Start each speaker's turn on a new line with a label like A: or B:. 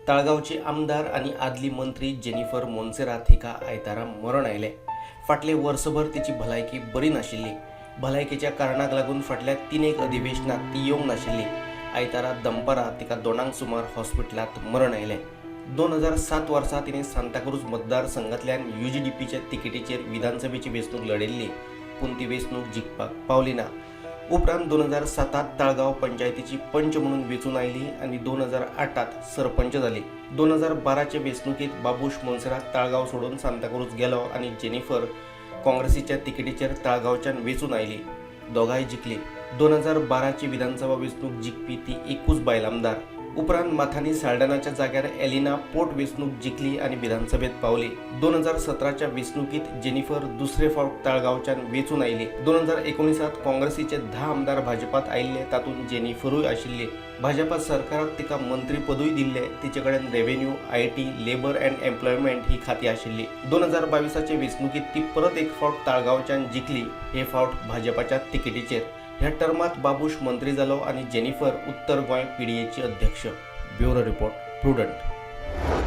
A: ताळगांवची आमदार आनी आदली मंत्री जेनिफर मोन्सेरात हिका आयतारा मरण आयलें. फाटलें वर्सभर तिची भलायकी बरी नाशिल्ली. भलायकेच्या कारणाक लागून फाटल्या तीन एक अधिवेशनात ती येवंक नाशिल्ली. आयतारा दनपारां तिका 2 सुमार हॉस्पिटलांत मरण आयलें. 2007 वर्सा तिणें सांताक्रूज मतदारसंघांतल्यान यूजीडीपीच्या तिकेटीचेर विधानसभेची वेंचणूक लढयल्ली, पूण ती वेंचणूक जिखपाक पावली ना. उपरांत 2007त ताळगांव पंचायतीची पंच म्हणून वेंचून आयली आनी 2008त सरपंच जाली. 2012चे वेंचणुकेंत बाबूश मोन्सेरात ताळगांव सोडून सांताक्रूज गेलो आनी जेनिफर काँग्रेसीच्या तिकेटीचेर ताळगांवच्यान वेंचून आयली. दोगांय जिखली. 2012ची विधानसभा वेंचणूक जिखपी ती एकूच बायल आमदार. उपरांत माथानी साल्डानाच्या जाग्यार एलिना पोट वेंचणूक जिखली आनी विधानसभेत पावली. 2017च्या वेंचणुकीत जेनिफर दुसरे फावट ताळगांवच्यान वेंचून आयली. 2019त काँग्रेसीचे 10 आमदार भाजपात आयिल्ले. तातूंत जेनिफरूय आशिल्ली. भाजपा सरकारात तिका मंत्रीपदूय दिल्ले. तिचे कडेन revenue, IT, labour and employment ही खाती आशिल्ली. 2022चे वेंचणुकीत ती परत एक फावट ताळगांवच्यान जिखली, हे फावट भाजपाच्या तिकेटीचेर. ह्या टर्मात बाबूश मंत्री जालो आनी जेनिफर उत्तर गोंय पीडीएची अध्यक्ष. Bureau report, prudent.